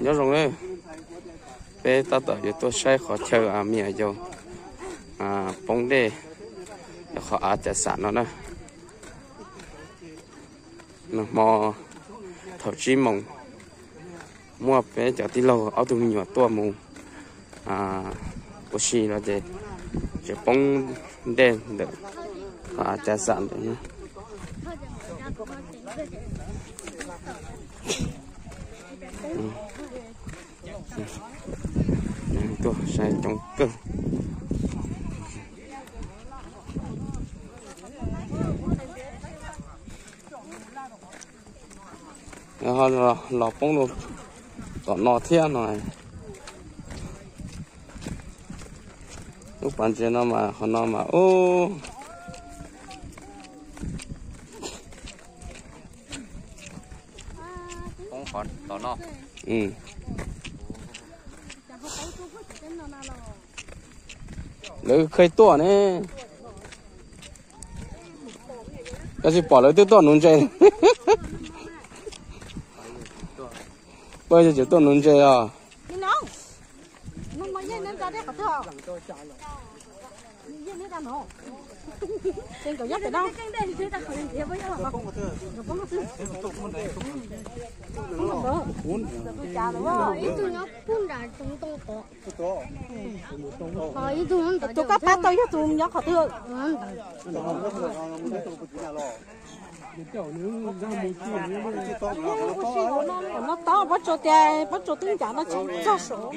Nyob zoo, peb tab tom yuav tuaj saib qhov chaw me nyuam yaus poob dej, qhov av cav xam no na. Nag hmo thaum tsib moos, muaj peb cov tij laug ob tug me nyuam tuaj mus ua si no ces tseem poob dej ntawm qhov av cav xam ntawd. Tuaj saib coob kawg. Los poob rau tom no thiab no. Lub pas ntses no mas qhov no mas ub. Lawv khawj tuaj ne. Koj tsis pom lawv twb tuaj nuv ntses. Pab yog tseem tuaj nuv ntses os. Tus koj pab tau yog tus nyob qhov twg? No tob pob tsuas tias pob tsuas twb ncav no tsis txog saud.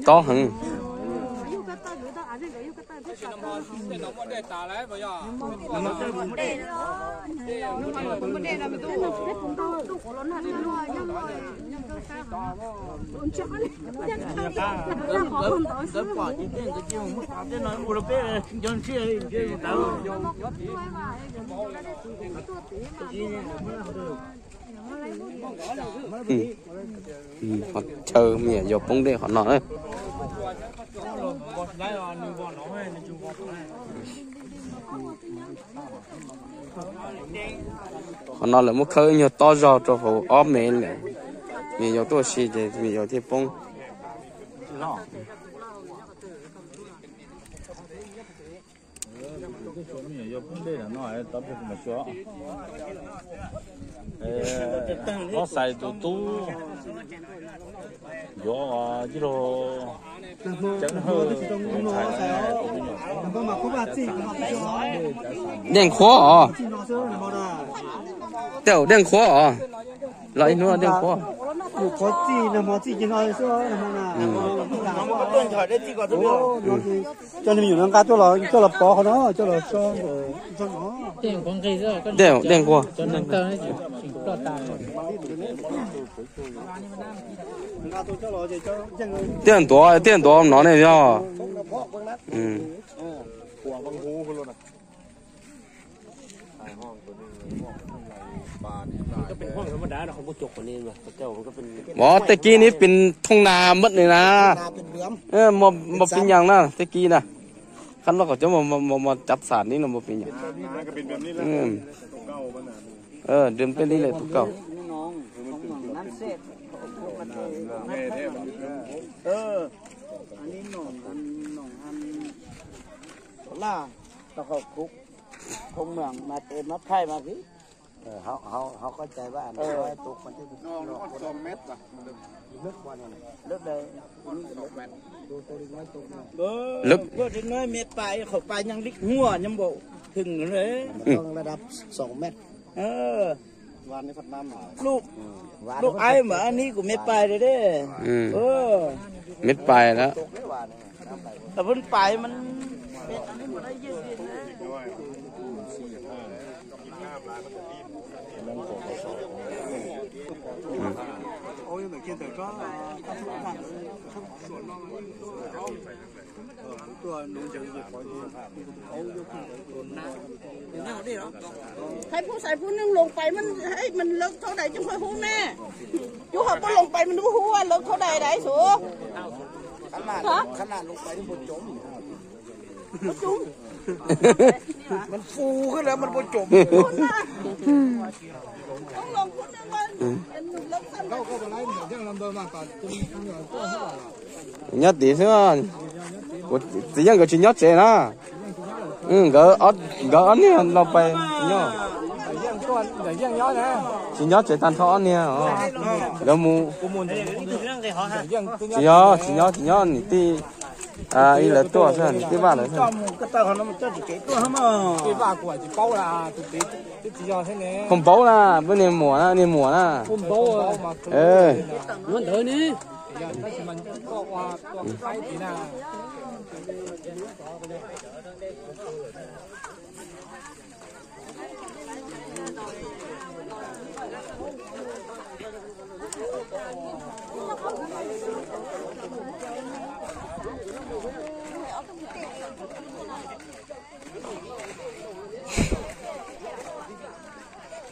Tob heev. Qhov chaw me nyuam yaus poob dej qhov no na. Qhov no lawv muab khawb nyuag tob zog rau hauv ob mev lawm, me nyuam yaus tuaj si ces me nyuam yaus thiaj poob. Ob xais tus tub yuav ib lub ceeb hawj. Dej nqhuab os. Tej zaum dej nqhuab os. Los ib hnub dej nqhuab. Coj me nyuam no nqa tuaj los coj los pov qhov no, coj los so. Dej nqhuab. Tiaj ntuav, tiaj ntuav no ne yog. Mov tej kib neb pes thooj nas mab ne na. Mos pes nyaas na tej kib na. Qhab no kom cov mos cav xam neb los mos pes nyaas. Dwm peb li lawm tus kaus. Lub, lub aib mas neb kuj me pais li de. Me pais lawm. Pais mas Thaiv pub xaiv pub neeg loos pais, mas lawv thaub dais coj qhov hub ne. Cov ho puab loos pais mas nws kuj hub lawv thaub dais dais xwb. Nyob tid xwb, kuv txiv yawg nkawd tsis nyob tsev na. Nkawd ob niag los pais nyob. Tsis nyob tsev tag nrho ob niag os. Nkawd mus. Tsis yog, tsis nyob, tsis nyob, niam tij ib lawv tuaj xwb, niam tij Vaj lawv xwb. Koj paub na, peb niag muam na, niag muam na.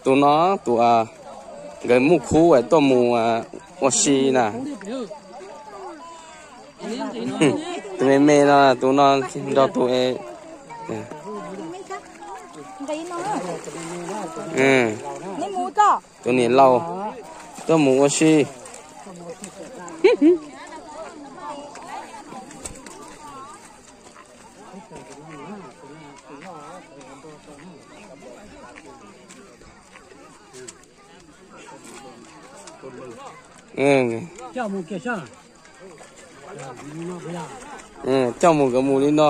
Tus no tus nkawd muaj khub tuaj mus ua si na. Tus me me no, tus no nrog tus tus niam laus tuaj mus ua si. Coj mus nkawd mus li no.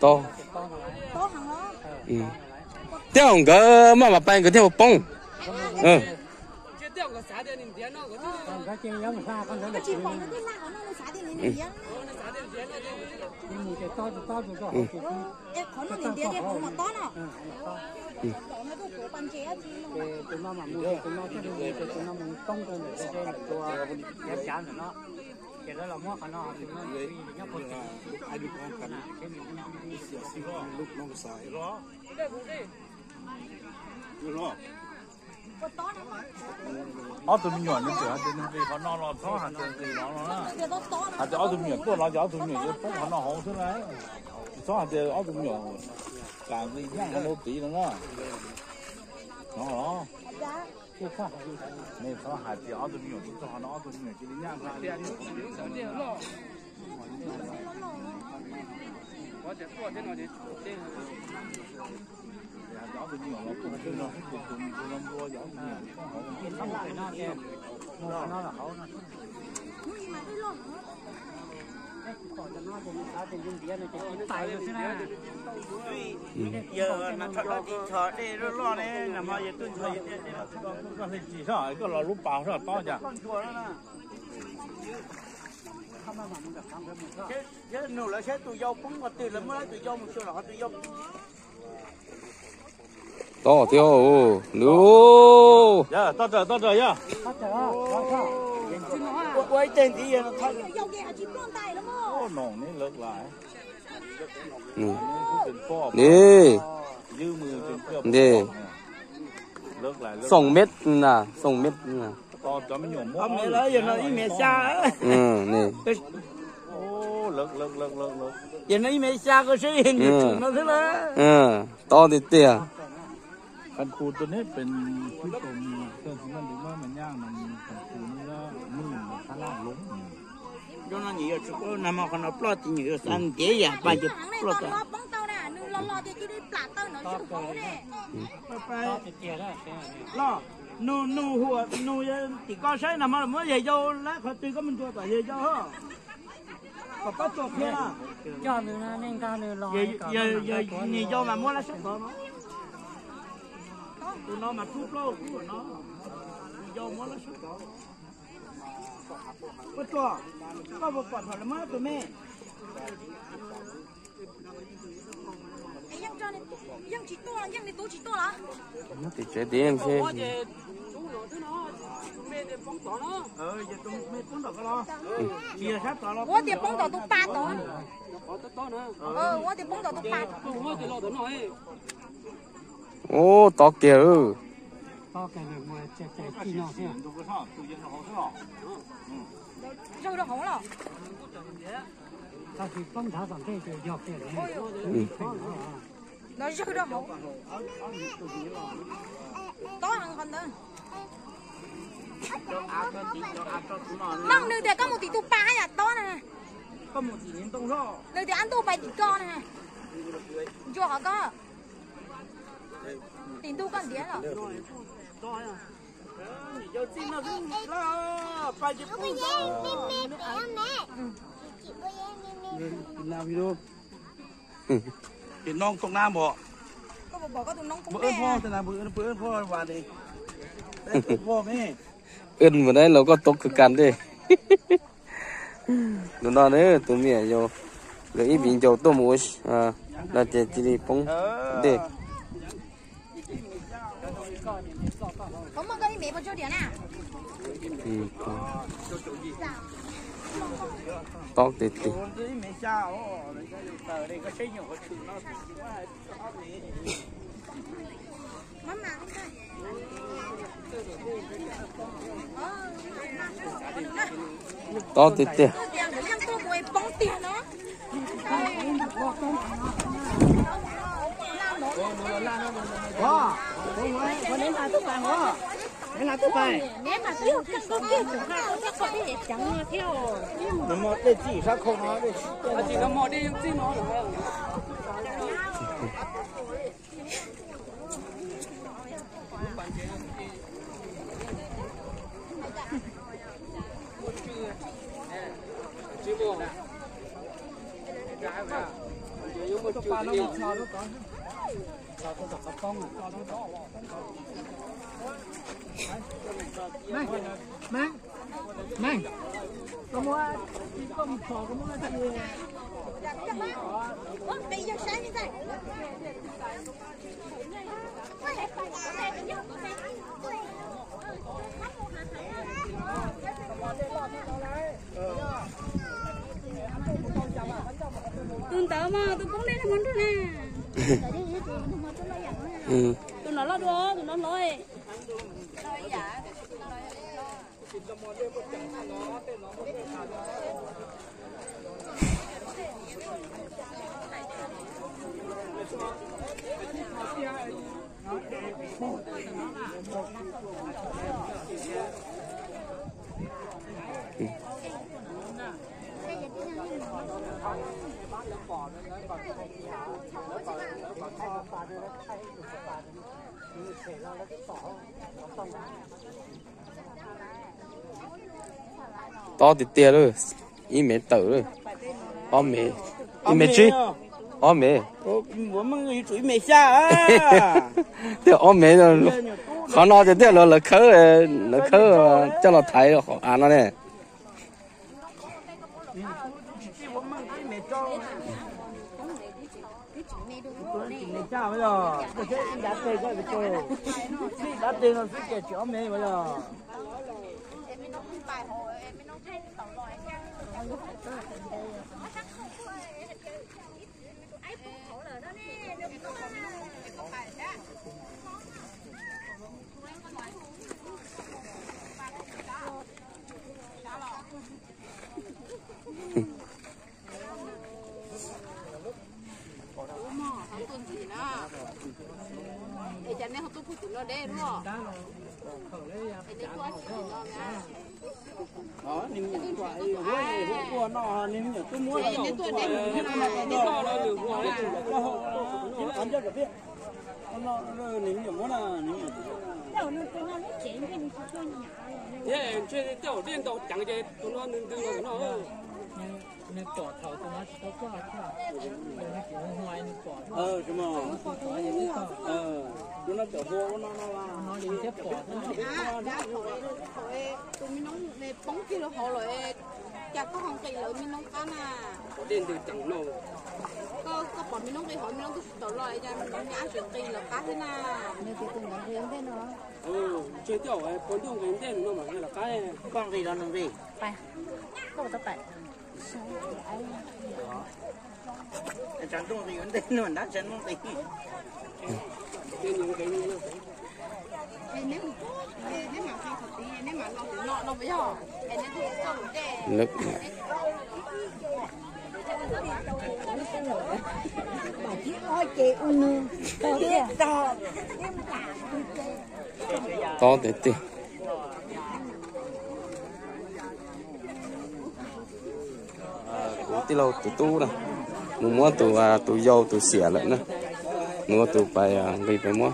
Tob. Thiab nkawd maj mam pais nkawd thiaj ua poob. Ob tug me nyuam nws tseem hais tias nws nqis qhov no los txhob hais tias nqis no no na. Hais tias ob tug me nyuam tuaj los ces ob tug me nyuam yuav poob qhov no hauv xwb na. Txhob hais tias ob tug me nyuam kam nqis nyob qhov no tid no na. No los, nej txhob hais tias ob tug me nyuam tuaj txog qhov no ob tug me nyuam cia li nyaj nqa li. Yawg mas thov dab tsi tso dej loj loj ne, nag hmo yawg tuaj ntxhua yawg tias dej los tsis koj hle tsis soj, koj los lub pas soj tob cas. Thiab nug lawv saib tus yau poob qhov twg, lawv muab lawv tus yau mus xyuas los qhov twg yau. Tob thiab nws. Yog, tob raws, tob raws yog. Ua ib teg ntxiv yog no. Nws, nws, xoom met na, xoom met na. Yog no ib me xya, yog no ib me xya ko seb no xwb na. Tob tiag tiag. Nag hmo qhov no ploj ces nws yuav xav ntev yam pas ces ploj tag. Los, nug, nug huam, nug tim ko saib nag hmo muab yawg yau lab qhov twg, koj mus nrug tom yawg yau, kom pab txuas qhia. Yawg yau mas muab lab sab tod no. Tus no mas tub plaub kub no, yawg yau muab lab sab tod. Pab txuas, koj puas pom thaum lawv muab tus me? Yeej tsis tuaj, yeej li tub tsis tuaj los? Tim tsev tim yeej seb. Ua tias poob tom tus pas tod. Ua tias poob tom tus pas. Ub, tob kiag. Zawg rau hauv los? Los zawg rau hauv. Tob heev qhov ntawd. Nug nws tias koj mus tim tus pas yam tob na. Nws tias ab ntuj pais tim ko na. Ntsuas qhov ko. Tim ntug koj ntiav los. Wb mus dab los koj tub kawg kas dej. Tus no na, tus me nyuam yaus, nkawd ib viv ncaus tuaj mus ua si no ces cia li poob dej. Tob tiag tiag. Tob tiag tiag. Tus ntawd mas tus poob dej nag hmo nrog na. Tus no loj dua, tus no loj. Tob tiag tiag lawm, ib mev tawm lawm, ob mev, ib mev tsib, ob mev. Tiag ob mev, qhov no ces thiaj lawv khawb, lawv khawb coj los thaiv qhov av no ne. Nws pom thaum tus no tsis tau koj thiab, nws tsis hu hu nws pom. Tus no cov hu no no no thiab pom. Tus me noob ne poob kiag rau hauv lawm, cas koj ho nqis lawv me noob qab na? Koj pom me noob nqis hauv me noob twb tsis tau los, cas me noob nyab tseem nqis lawv qab thiab na? Ntshe tej zaum pog ntuj nqis ntej no mas nqis lawv qab. Koj nqis los nws nqis? Tshav ntuj nqis ua ntej no, nrab tshav ntuj nqis. Tob tiag tiag. Kuv tij laug tus tub na, mus muab tus, tus yau tus xiam lawm na, mus ua tus pais nqis pais muab.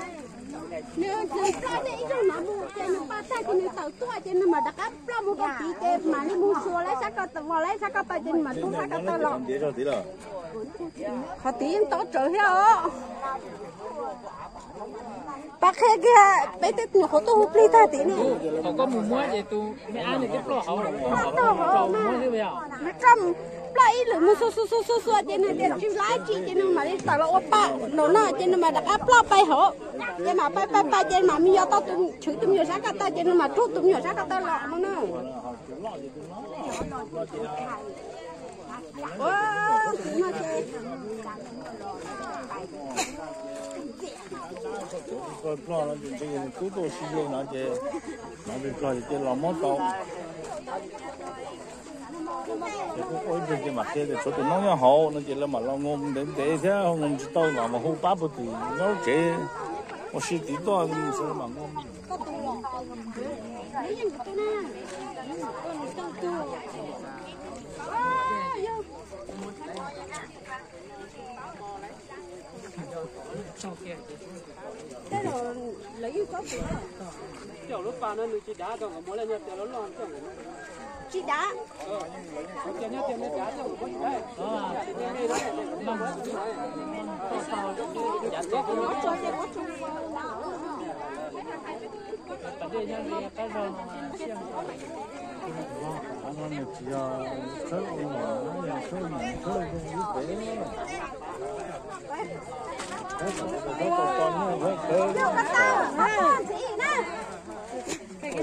Nws ploj ib zaug no mus ces nws pais tag ces nws tawm tuaj ces nws mam rov qab ploj mus rau tid ces mam li mus xyuas lawv sab ko taw, vos lawv sab ko taw ces nws mam rub sab ko taw los. Qhov tid yeej tob tsawv thiab os. Pab qhia kiag peb tej nyuam qhuav tuaj hu plig tag tid ne. Thaum koj mus muab ces tus me ab nws twb ploj hauv, nws tso mus ploj ib lwm mus xua xua xua xua ces nws tias tsis laib tsis ces nws mam li tawm los ua pa nraum no ces nws mam rov qab ploj pais hauv. Ces mam pais pais pais ces mam me yos tau tus, tshwv tus me nyuam sab ko taw ces nws mam rub tus me nyuam sab ko taw los no na. Ploj no ces ntshe yog nws tub tuaj sib ze no ces, no ploj ces los muab tau. Ces kuj ua ib ntsis ces mam qhia tias tshuav tus noob nyob hauv no ces lawv mam los nqis ntev ntev thiab nqis tsis tau mam mus hu pab puag tim nyob lub tsev ua si tid tuaj mam nqis. Tsis dav.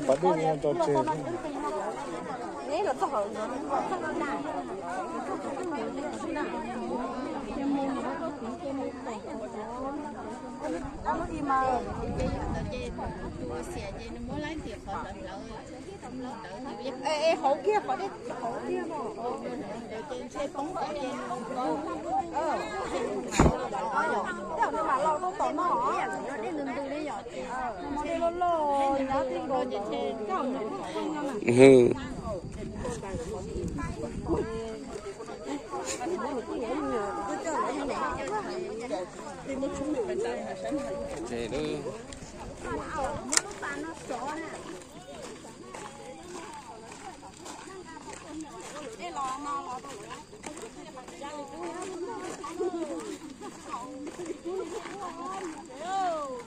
Pab dej tso tseg. Hauv kiag qhov dej, hauv kiag no. Tej zaum nws mam los rau tom no. Dej loj loj, nrab dej nkaus.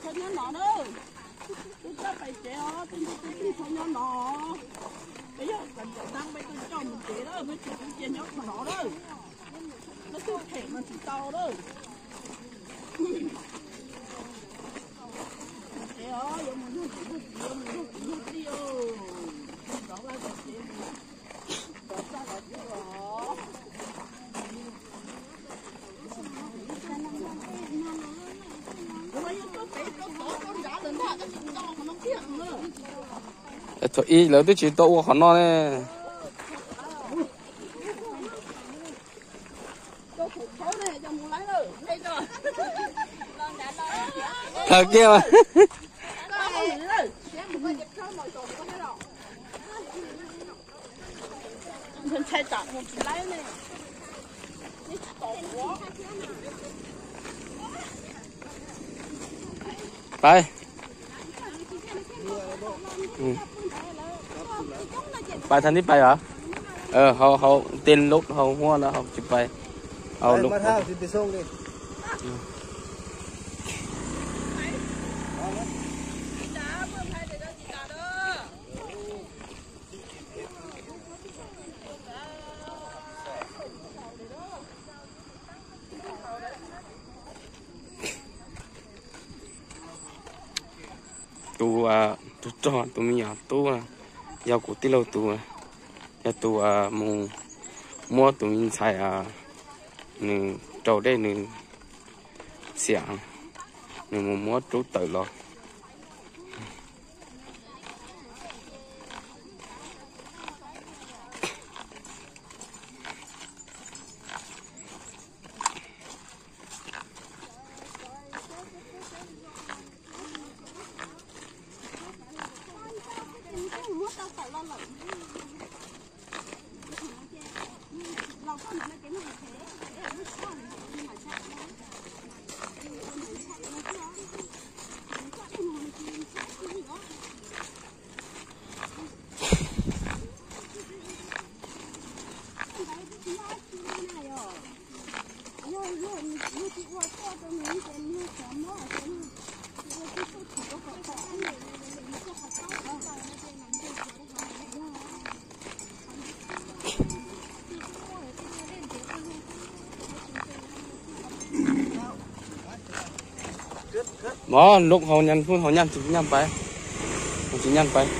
Koj nyob no na, tus coj pais tsev os, tus ntawd tus tij txhob nyob no. Peb yog kam ncaum dab peb tuaj coj mus tsev lawm, peb tsis cia nyob qhov no lawm. Lawv twb them mas tsis tau lawm. Tsev os, yuav mus nrog kuv nrog kuv, yuav mus nrog kuv nrog tij os. Rov vaj rov tsev mus, rov txaj rov tsuag os. Thaum ub lawv twb tsis tau ua qhov no ne. Plhaw kiag mas. Pais. Pais thaum twg pais os? Hauv, hauv tej lub hauv huab no hauv tsis pais. Hauv lub. Tus, tus rog tus me nyuam tub yog kuv tij laug tus, yog tus mus muab tus me ntxhais nws rau dej nws xiam, nws mus muab rub tawm los. Mov lub hauv nyaj, hauv nyaj tsis nyaj pais, tsis nyaj pais.